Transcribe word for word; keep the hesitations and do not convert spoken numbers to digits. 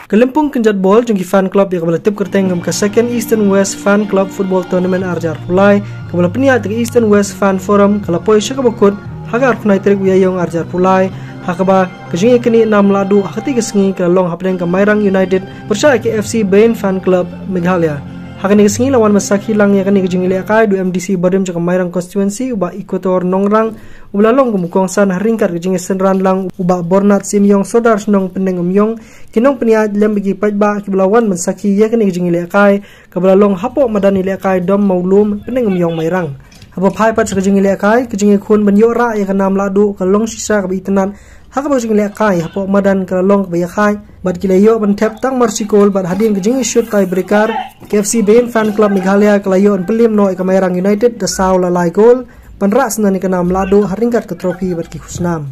Ka lympung kynjat bol jong ki fan club ïa kaba la tip kyrteng kum ka Second Eastern West Fan Club Football Tournament ar hajar arphew lai, kaba la pynïaid da ka Eastern West Fan Forum, ka la poi sha kaba kut ha ka arphew khyndai tarik u Ïaïong ar hajar arphew lai, ha kaba ka jingïakynduh nam lahduh ha katei ka sngi ka la long hapdeng ka Mairang United pyrshah ïa ka F C Bain Fan Club Meghalaya. Ha kane ka sngi la wan ban sakhi lang ïa kane ka jingïalehkai da u M D C barim jong ka Mairang Constituency, u Bah Equator Nongrang, uba la long kum u kongsan ha ryngkat ka jingïasynran lang u Bah Bornat Syiemïong, Sordar shnong Pyndengumiong, ki nongpynïaid lem bad ki paidbah kiba la wan ban sakhi ïa kane ka jingïalehkai, kaba la long hapoh madan ïalehkai Dom Mawlum, Pyndengumiong, Mairang. Haba phai pat sha ka jingïalehkai, ka jingïakhun ban ïoh rah ïa ka nam lahduh ka long shisha kaba itynnad, ha kaba ka jingïalehkai hapoh madan ka la long kaba ïakhaid bad ki la ïoh ban thep tang mar shi kol, bad hadien ka jingïashut tiebreaker, ka F C Bain Fan Club Meghalaya ka la ïoh ban pynliem noh ïa ka Mairang United da saw la lai kol, ban rah syndon ïa ka nam lahduh ha ryngkat ka trophy bad ki khusnam.